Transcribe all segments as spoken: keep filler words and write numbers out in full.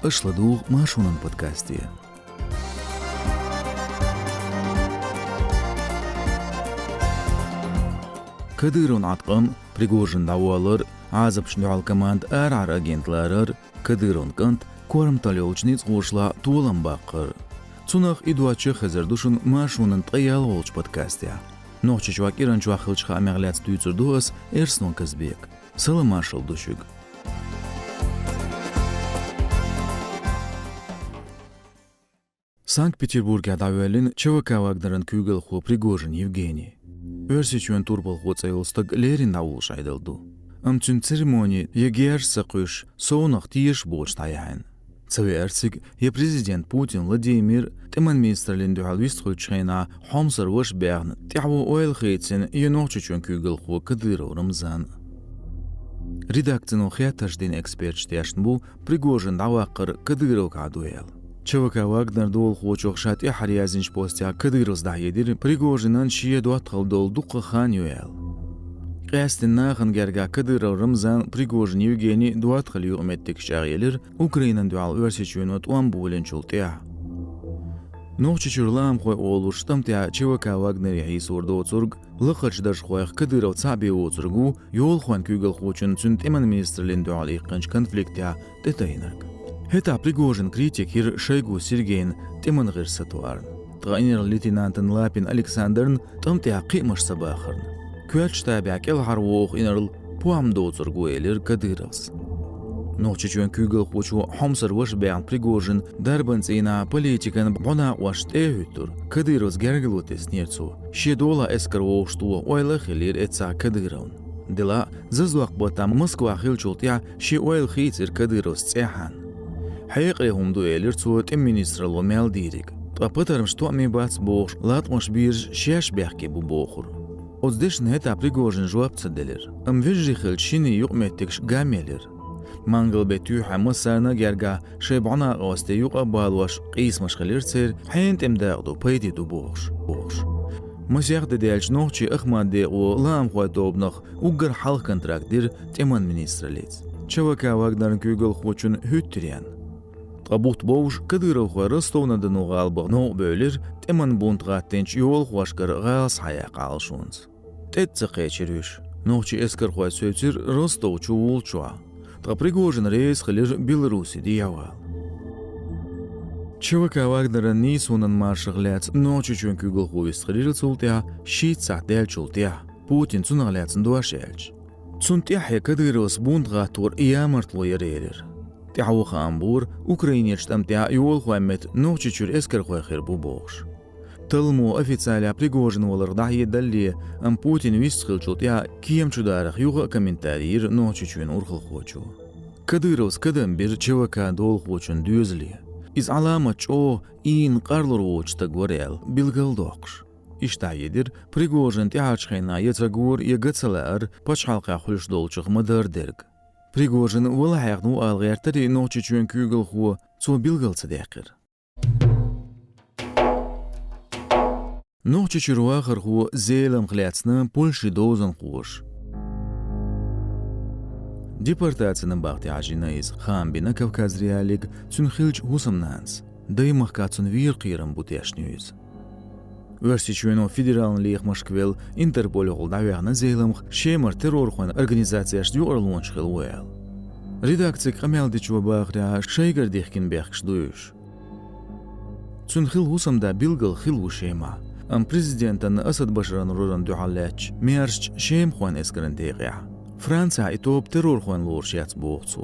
Аша ладугӀу Маршонан подкасте. Кадыровн Ӏаткъам, Пригожин дӀавалар, Ӏазапчун дуьхьал команда арахьара агент ларар, Кадыровн кӀант корматалла йолчу ницкъаша толам баккхар. Цунах а, доцчух а хезар ду шуна Маршонан ткъе ялхолгӀачу подкастехь. Нохчийчохь кӀиранчохь хиллачу хаамех лаьцна дуьйцур ду ас, Эрснон Казбек. Салам-маршалла ду шуьга. Санкт-Петербургехь дӀавоьллина ЧВК «Вагнеран» куьйгалхо Пригожин Евгений. Оьрсийчоьнан турпалхо цӀе йолу стаг леррина дӀавуллуш Ӏедал ду. Амма цуьнан церемони я герз ца кхуьйсуш, совнах тешаш боцуш дӀаяьхьна. Ца веара цига я президент Путин Владимир, тӀеман министраллина дуьхьал вистхуьлучу хенахь хьомсара ваша баьхна, тӀаьхьо ойла хийцина я Нохчийчоьнан куьйгалхо Кадыров Рамзан. Редакцино хеттарш дина эксперташа тешна бу Пригожин дӀаваккхар Кадыровгахь ду аьлла. ЧВК «Вагнер» долахочо ша тӀаьххьара яздинчу постехь Кадыровс дӀахьедира, Пригожинан шен доттагӀалла долу дуккха хан ю аьлла. Къаьсттина нахана гергахь Кадыров Рамзан, Пригожин Евгений доттагӀалла юкъаметтигаш чӀагӀъелира Украинан дуьхьал Оьрсийчоьно тӀом болийначул тӀаьхьа. Нохчийчуьра лаамхой олуш, тӀамтӀехь ЧВК «Вагнере» хьийсор доцург, лакхарчу даржхойх Кадыров цхьаъ бен воцург ву, йолахойн куьйгалхочун цуьнан тӀеман министраллина дуьхьал иккхинчу конфликтехь тӀетайнарг. ХӀетахь Пригожин критика йира Шойгу Сергейна тӀеман гӀирс сатоварна, ткъа инарла-лейтенантан Лапин Александрна тӀамтӀехь кхиамаш ца бахарна. Коьртачу штабехь кӀелхьарвогӀу инарла пом доцург ву, элира Кадыровс. Нохчийчоьнан куьйгалхочо хьомсара ваша баьхна Пригожин дарбан цӀийнахь политикан бӀо накъош тӀе а хӀуьттура, Кадыровс гергарло теснера цо. Шен долахь эскар вовшахтоха ойла а хиллера эццахь Кадыровна. Делахь а, зазадоккху баттахь Москвахь хиллачул тӀаьхьа шен ойла хийцира Кадыровс цӀеххьана. Хьекъале хӀума ду, элира цо тӀеман министралло мел дийриг. Ткъа патармаш тоъаме бац бохуш, латкъамаш бераш шаьш бехке бу бохура. Оцу дешна хӀетахь Пригожина жоп ца делира. Амма вежарий хиллачу шинийн юкъаметтигаш гамъелира. Мангал беттан туьйххьара массарна а гергахь шайн бӀо накъостий юкъа а балош къийсамаш хилира церан, хьенан тӀеман дакъа ду, пайде ду бохуш, бохуш. Масех де даьлча нохчийн «Ахмат» декъо лаамхойн тобанах уггар хьалха контракт дира тӀеман министраллица. ЧВК «Вагнеран» куьйгалхочун хӀуьттаренна. Ткъа бутт бовш кадыровхой Ростов-на-Дону гӀалабах новкъа бевлира, тӀеман бунт гӀаттийначу йолахошкара гӀала схьаяккха Ӏалашонца. ТӀе а ца кхечира уьш. Нохчийн эскархой севцира Ростов чу вуллучохь. Ткъа Пригожин реза хилира Беларусе дӀавала. ЧВК «Вагнеран» нийсонан маршах лаьцна Нохчийчоьнан куьйгалхо вистхилира цул тӀаьхьа шийтта сахьт даьллачул тӀаьхьа, Путина цунах лаьцна дош аьлча. Цунна тӀаьххье кадыровс бунт гӀаттор ямартло яра элира. ТӀаьхьо хаам бора, Украинерчу тӀамтӀехь йолахойн метта Нохчийчуьра эскархой хир бу бохуш. Талламо официалехь Пригожин валарх дӀахьедалле, амма Путин вистхилчул тӀаьхьа кема чу дарах юха а комментари йира Нохчийчоьнан урхалхочо. Кадыровс кадам бира ЧВК долахочун доьзале. Иза Ӏаламат чӀогӀа ийна къарлур воцу стаг вара аьлла, билгалдоккхуш. Иштта дӀахьедира, Пригожин тӀаьхьарчу хенахь я ца гора, я ган ца лаара пачхьалкхехь хуьлуш долчух ма-дарра дерг. Пригожин вала хьехна ву ала гӀертарий Нохчийчоьнан куьйгалхо, цо билгал ца даьккхира. Нохчийчуьра вахархо Зеламха лаьцна Польшин довзанхоша. Депортацин набахтехь жина иза, хаам бина Кавказ.Реалиига цуьнан хиллачу хӀусамнанас. Даймахкахь цунна вер кхерам бу тешна иза. Оьрсийчоьно федералан лехамашка велла, Интерполехула дӀаваьхна Зеламха, Шемара террорхойн организацешна юкъарлонаш хилла ву аьлла. Редакцига къамел дечо бахарехь, шайгара дихкина бехкаш ду уьш. Цуьнан хилла хӀусамда билггал хилла ву Шемахь, амма президентан Асад Башаран рурана дуьхьал лаьттачу маьршачу шемахойн эскаран декъехь Францехь и тоба террорхойн лоруш яц боху цо.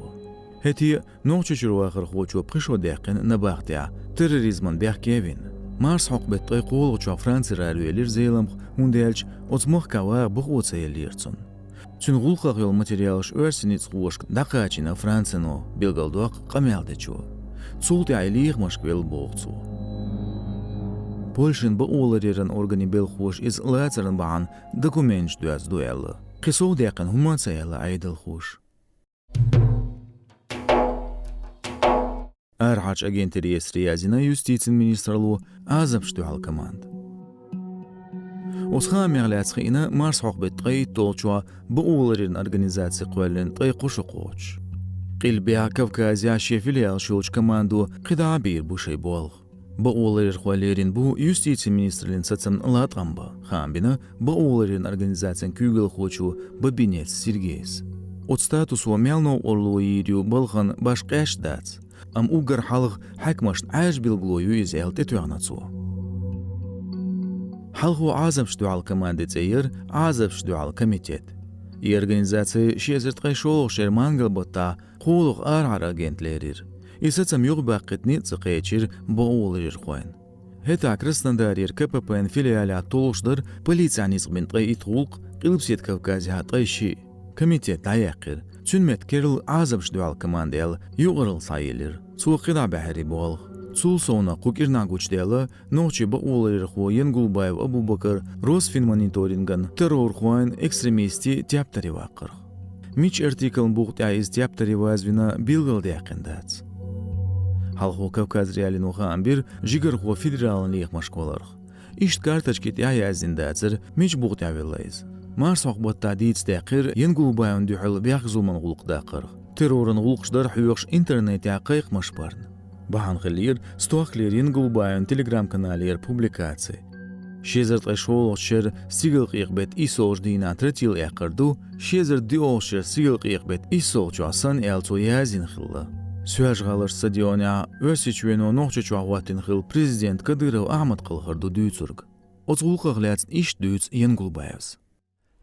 ХӀетте а Нохчийчуьра вахархочо пхи шо даьккхина набахтехь, терроризмана бехке а вина. Марсхьокху беттан ткъе кхоалгӀачохь Франце аравелира Зеламха, хӀунда аьлча оцу махкахь ваха бакъо ца еллера цунна. Цуьнан гӀуллакхах йолу материалаш оьрсийн ницкъахошка дӀакхачийна Францино, билгалдоккху къамел дечо. Цул тӀаьхьа и лехамашка велла боху цо. Польшин бакъоларъяран органийн белхахоша иза лацаран бахьана документаш доьзна ду аьлла. Кхин сов даьккхина хӀумма а ца аьлла Ӏедалхоша. Арахьарчу агентийн реестре яздина юстицин министралло Ӏазапчу дуьхьал команда. Оцу хаамех лаьцна хиъна марсхьокху беттан ткъе итталгӀачохь бакъоларъяран организаци кхоьллина ткъе кхо шо кхочуш. Къилбехьа Кавказехь шен филиалаш йолчу командо кхидӀа а бийр бу шайн болх. Бакъоларъярхой лерина бу юстицин министраллин сацамна латкъам бан, хаам бина бакъоларъяран организацин куьйгалхочо Бабинец Сергейс. Оцу статусо мел новкъарло йийр ю балхана башха къаьсташ дац, амма уггар хьалха хьаькамашна Ӏаьржа билгало ю иза аьлла тӀетоьхна цо. Хьалхо Ӏазапашна дуьхьал команди цӀе яра Ӏазапашна дуьхьал комитет. И организаци ши эзар ткъе шолгӀачу шеран мангал баттахь кхоалгӀа арахьара агент лерира. И сацам юхабаккхийта ницкъ ца кхечира бакъоларъярхойн. ХӀетахь Краснодарера К П П-н филиалехь толлуш дара полицехь ницкъ бина ткъе итт гӀуллакх, Къилбаседа Кавказехь ткъе шиъ. Комитет дӀаяьккхира. Цуьнан метта керла Ӏазапашна дуьхьал команда аьлла юкъаралла схьаелира. Цо кхидӀа баьхьира и болх. Цул совнаха кху кӀирнахь гучудаьлла нохчийн бакъоларъярхо Янгулбаев Абубакар Росфинмониторинган террорхойн, экстремистийн тептаре ваккхарх. Мича артиклан бух тӀехь иза тептаре вазвина, билгалдаьккхина дац. Хьалхо Кавказ.Реалино хаам бира жигархо федералан лехамашка валарх. Иштта карточки тӀехь яздина дацара, мича бух тӀехь велла иза. Марсхьокху баттахь дийца даьккхира Янгулбаевна дуьхьал бехк-зуламан гӀуллакх даккхарх. Терроран гӀуллакхаш дара хьоьхуш интернетехь кхайкхамаш барна. Бахьана хиллера стохкалера Янгулбаевн Telegram-каналера публикаци. Ши эзар ткъе шолгӀачу шеран стигалкъекъа беттан иссолгӀачу дийнахь тротил эккхар ду, ши эзар диъолгӀачу шеран стигалкъекъа беттан иссолгӀачохь санна, аьлла цо яздина хилла. Соьлжа-ГӀаларчу стадионехь Оьрсийчоьно Нохчийчохь хӀоттийна хилла президент Кадыров Ахьмад кхалхар ду дуьйцург. Оцу гӀуллакхах лаьцна иштта дуьйцу Янгулбаевс.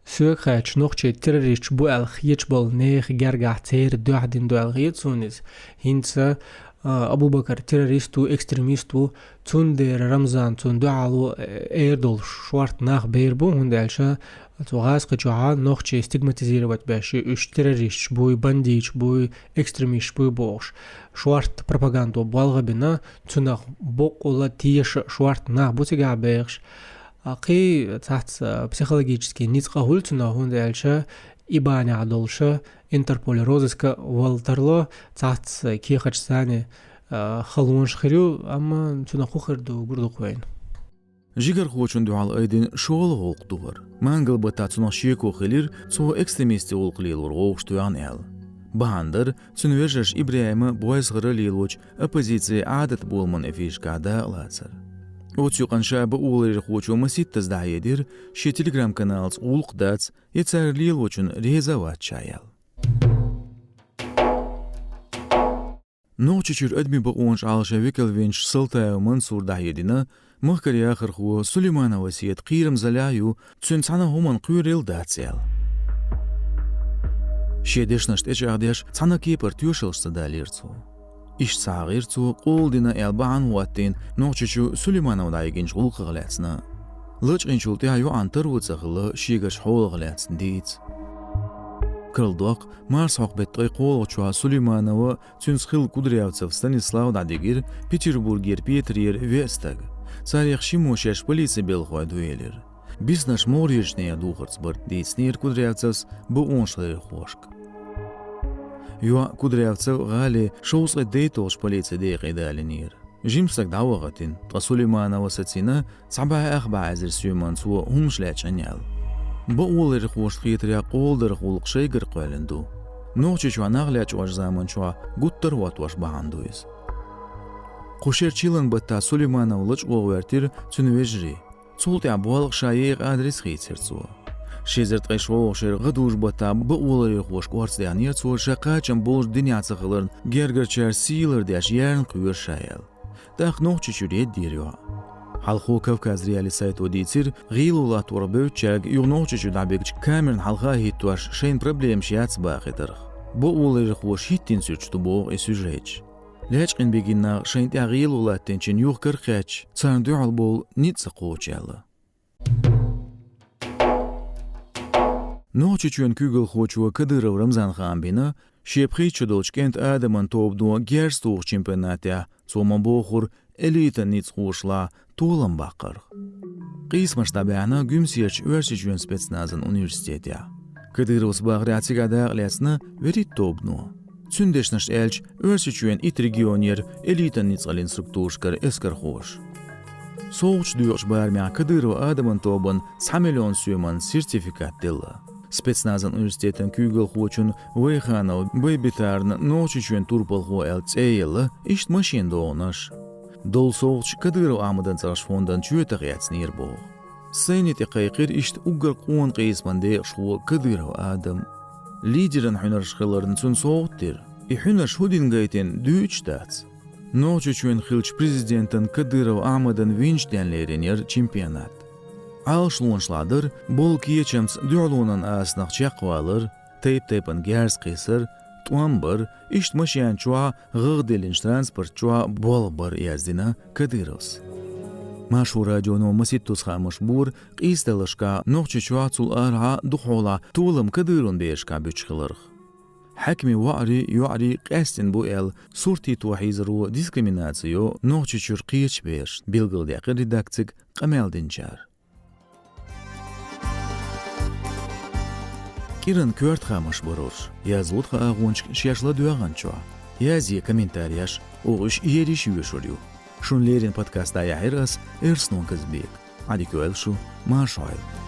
Соьга хаьттича, нохчий террористаш бу аьлла хеташ болу нехан гергахь церан дуьхьа дина ду аьлла хета суна иза. ХӀинца, а, Абубакар террорист ву, экстремист ву, цундела Рамзан цунна дуьхьал ву, э, эр долуш шорта нах бер бу, хӀунда аьлча цу гӀазкхичохь нохчий стигматизировать беш ю, уьш террористаш буй, бандиташ буй, экстремисташ буй бохуш. Шорта пропагандо болх а бина, цунах боккъала теша шорта нах бу цигахь бехаш. А кхин цхьацца психологический ницкъ а хуьлу цунах, хӀунда аьлча ИБАНехь долуша Интерполе розыска вала тарло, цхьацца кехаташ царна, а, халонаш хир ю, амма цунах хӀун хир ду гур ду-кх вайна. Жигархочунна дуьхьал айдина шолгӀа гӀуллакх ду хӀара. Мангал баттахь цунах шеко хилира, цо экстремистийн гӀуллакх лелоран вовшахтоьхна аьлла. Бахьана дара цуьнан вежарша ИбрахӀима, Бойсхара лелочу оппозицин Ӏадат боламан эфирашкахь дакъалацар. Оцу юкъанна ша бакъоларъярхочо масийттаза дӀахьедира, шен Telegram-каналца гӀуллакх дац, я цара лелочунна реза а вац ша аьлла. Нохчийчуьра адамийн бакъонаш Ӏалашъян векал винчу Салтаев Мансура дӀахьедина, махкара яхархо Сулейманов Асета кхерам залехь а ю, цуьнан цхьана а хӀуманна кхоьрург дац аьлла. Шен дешнаш тӀечӀагӀдеш, цхьана а кепара тоьшаллаш ца далийра цо. Иштта схьахьахийра цо, къола дина аьлла бахьана хӀоттийна Нохчийчу Сулейманов дӀайигинчу гӀуллакхах лаьцна. Лачкъийначул тӀаьхьа йоӀанна таро ца хилла шегачу хьолах лаьцна дийца. Карладоккху, марсхьокху беттан ткъе кхоалгӀачохь Сулейманова, цуьнца хилла Кудрявцев Станислав дӀадигира Петербургера Петрера веа стаг. Царех шиммо шаьш полицин белхахой ду элира. Биснарш могӀарерчу нехан духарца бара дийцинера Кудрявцевс бакъонашларъярхошка. ЙоӀ Кудрявцев гӀалин шовзткъе дейтталгӀачу полицин декъе далийнера. Жима стаг дӀавахийтина, ткъа Сулейманова сацийна, цхьа бӀе ах бӀе эзар соьман цо хӀуманаш лечкъина аьлла. Бакъоларъярхошна хетарехь, къоладарх гӀуллакх шайгара кхоьллина ду. Нохчийчохь нах лечкъочу заманчохь гуттар а хӀоттош бахьана ду иза. Кху шеран чиллан баттахь Сулейманова лачкъо гӀоьртира цуьнан вежарий. Цул тӀаьхьа болх ша екъа адрес хийцира цо. Ши эзар ткъе шолгӀачу шеран гӀадужу баттахь бакъоларъярхошка орца даьхнера цо ша кхачам болуш динехь ца хиларна гергарчара сий лардеш ярна кхоьру ша аьлла. ТӀаккха Нохчийчуьра еддера йоӀ. Хьалхо Кавказ.Реалии сайто дийцира, гӀело латторах бевддачаьрга юха Нохчийчу дӀабигча камерна хьалха а хӀиттош шайна проблемаш яц бахийтарх. Бакъоларъярхоша хӀиттийна суьрташ ду боху и сюжеташ. Лечкъина бигина нах шайна тӀехь гӀело латтийначийн юха кара кхаьчча, царна дуьхьал бовла ницкъ ца кхочу аьлла. Нохчийчоьнан куьйгалхочо Кадыров Рамзана хаам бина, шен пхийтта шо долчу кӀентан Адаман тобано герз тухучу чемпионатехь, цо ма-боххура, элитан ницкъ хьошалахь, толам баккхарх. Къийсамаш дӀабаьхьна Гуьмсерчу Оьрсийчоьнан спецназан университетехь. Кадыровс бахарехь, цигахь дакъа лаьцна вуьрхӀитта тобано. Цуьнан дешнашца аьлча, Оьрсийчоьнан итт регионера элитан ницкъаллин структурашкара эскархоша. СовгӀаташ доькъучу барамехь Кадырова Адаман тобанна цхьа миллион соьман сертификат делла. Спецназан университетан куьйгалхочун Вайханов Байбитарна Нохчийчоьнан турпалхо аьлла цӀе а елла, иштта машина догӀанаш. Долу совгӀаташ Кадыров Ахьмадан цӀарах фондан чоьтах эцнера боху. Сайне тӀе кхайкхира иштта уггар къона къийсаман декъашхо Кадыров Адам. Лидеран хьуьнарш хиларна цунна совгӀат дира. И хьуьнарш хӀун дина гайтина дуьйцуш дац. Нохчийчоьнан хиллачу президентан Кадыров Ахьмадан винчу денна лерина яра чемпионат. Ӏалашонашлахь дара болу кечамца дуьхьалонан асанах чекхвалар, тайп-тайпана герз кхиссар, тӀом бар, иштта машен чохь, гӀагӀ диллинчу транспорт чохь болх бар, яздина Кадыровс. Маршо радионо масийттаза хаамаш бора къийсадаларшкахь Нохчийчохь, цул арахьа дукха хьолахь толам Кадыровн берашкахь буьтуш хиларх. Хьаькамийн ваӀарий, йоӀарий къаьстина бу аьлла, суртийн тохьийзаро дискриминаци йо Нохчийчуьра кхечу берашна, билгалдаьккхира редакцига къамел динчара. КӀиран коьрта хаамаш бара уьш. Язло тхан агӀончашка шаьш ладоьгӀначохь. Язъе комментареш, оха уьш ерриш а йоьшур ю. Шуна леррина подкаст дӀаяьхьира ас, Эрснон Казбека. Ӏадика йойла шу, марша Ӏойла.